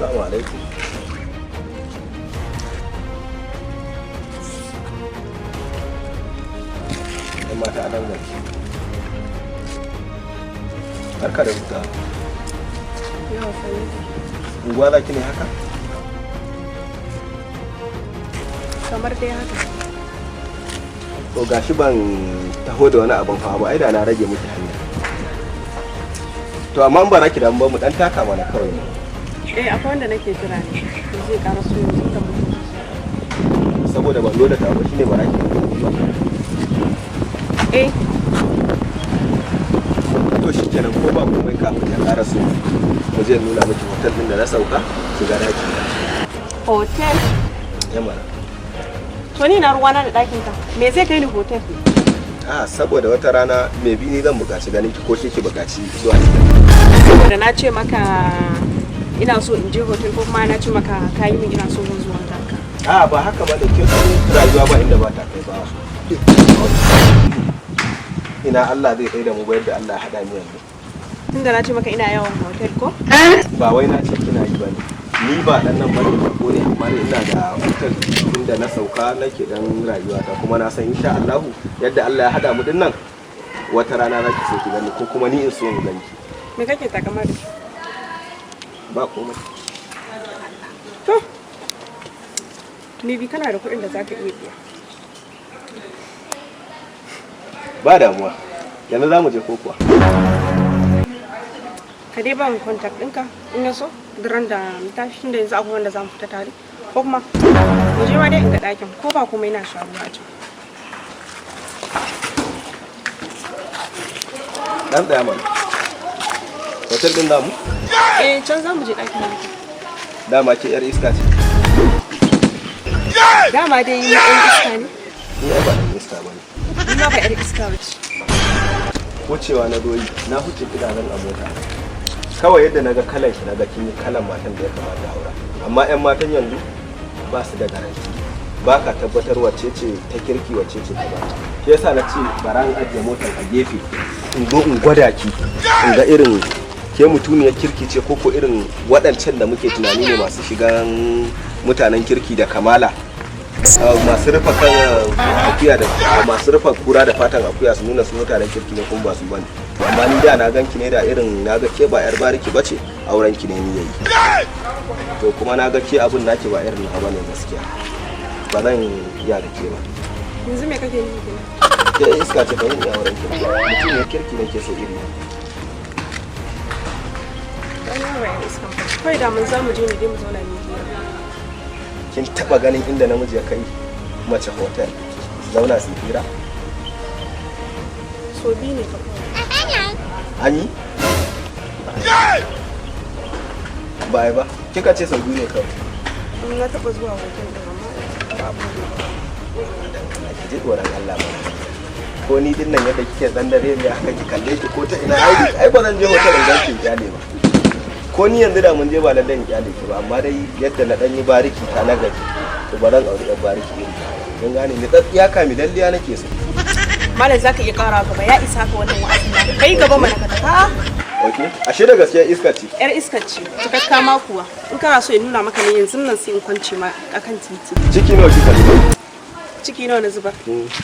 Assalamu alaikum. Yan mata a nan gari. Barka da huta. Yawa sani. Unguwa za ki ne haka? Kamar dai haka. To gashi ban taho da wani abin hawa ba, ai da na rage miki hanya. To amma in ba za ki damu ba, mu dan taka mana kawai ne. Eh, akwai wanda nake jira ne. Zai ƙara so yanzu da mutum. Saboda ban zo da ta ba shine ba za ki damu ba. Eh. To shikenan, ko ba komai kafin ya ƙara so mu je nuna miki hotel din da na sauka, ki ga daki. Hotel. Yamma. To ni na ruwana da ɗakin ka. Me zai kai ni hotel? A saboda wata rana mai bi ni zan buƙaci ganin ki ko ke ki buƙaci zuwa ki. Saboda na ce maka ina so in je hotel, ko kuma na ce maka ka yi min ina so zan zo wajen ka? A ba haka ba da ke san rayuwa ba inda ba ta kai ba. Ina Allah zai tsaye da mu ba yadda Allah ya haɗa ni yanzu. Tunda na ce maka ina yawan hotel ko? Ba wai na ce kina yi bane. Ni ba dan nan bane, bako ne, amma dai ina da hotel inda na sauka nake dan rayuwa ta, kuma na san insha Allahu yadda Allah ya haɗa mu din nan wata rana za ki so ki gani ko kuma ni in so in gani. Me kake takama da shi? Ba komai. To. Ni bi kana da kuɗin da zaka iya biya. Ba damuwa. Yanzu za mu je ko kuwa? Ka dai ba mu contact ɗinka, in ya so duran da mu tashi, tunda yanzu akwai wanda za mu fita tare, ko kuma mu je ma dai in ga ɗakin, ko ba komai na sha ruwa a can. Dan tsaya mana. Hotel din namu? Eh, can za mu je ɗakin mu. Dama ke yar iska ce. Dama dai mu ɗan iska ne. Ni ai ba dan iska bane. Ni ma ba ƴar iska ba ce. Wucewa na doyi, na huce kidanan a mota. Kawai yadda naga kalan ki, naga kin yi kalan matan da ya kamata aura. Amma yan matan yanzu ba su da garanti. Ba ka tabbatar wacce ce ta kirki, wacce ce ta ba. Shi yasa na ce bara in ajiye motar a gefe in zo in gwada ki, in ga irin ke mutuniyar kirki ce ko ko irin waɗancan da muke tunani ne masu shigan mutanen kirki da kamala. Masu rufe kan akuya da masu rufe kura da fatan akuya su nuna su mutanen kirki ne kuma ba su bane. Amma ni da na ganki ne da irin na ga ke ba yar bariki bace, auren ki ne ni yayi. To kuma na ga ke abun naki ba irin na bane, gaskiya ba zan iya da ke ba. Yanzu me kake yi kenan? Ke iska ce, ba zan iya auren ki ba. Mutum ya kirki nake so iri. Ai ma ba ƴar iska ba. Kawai da mun za mu je ne dai mu zauna mu yi hira. Kin taba ganin inda namiji ya kai mace hotel zauna su hira? So biyu ne fa kawai. An yi? Ba ai ba. Kika ce sau biyu ne kawai. In na taɓa zuwa hotel ɗin, amma ba abu ne. Ki ji tsoron Allah ba. Ko ni din nan yadda kike dan dare ne haka ki kalle ki ko ta ina, ai ai ba zan je hotel in ganki in kyale ba. Ko ni yanzu da mun je ba lallai in kyale ki ba, amma dai yadda na dan yi bariki ta na gaji, to ba zan auri yan bariki irin ta. Kin gane ni, tsatsiya kamilalliya nake so. Malam, zaka iya ƙara gaba, ya isa ka wannan wa'azin naka. Kai gaba mana ka tafi. A'a. Okay, ashe da gaskiya iska ce. Yar iskar ce, cikakka ma kuwa. In kana so in nuna maka ne yanzu nan sai in kwance ma akan titi. Ciki nawa kika zuba? Ciki nawa na zubar?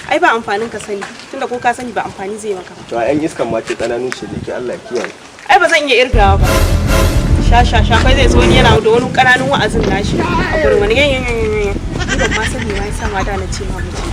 Ai ba amfanin ka sani, tunda ko ka sani ba amfani zai maka ba. To a yan iskan ma ke kananu ce da ke, Allah ya kiyaye. Ai ba zan iya irgawa ba. Sha sha sha kai zai zo ni yana da wani kananun wa'azin nashi a gurin wani yan yan yan yan. Ni ban ma sani ma yasa ma da na ce ma mutum.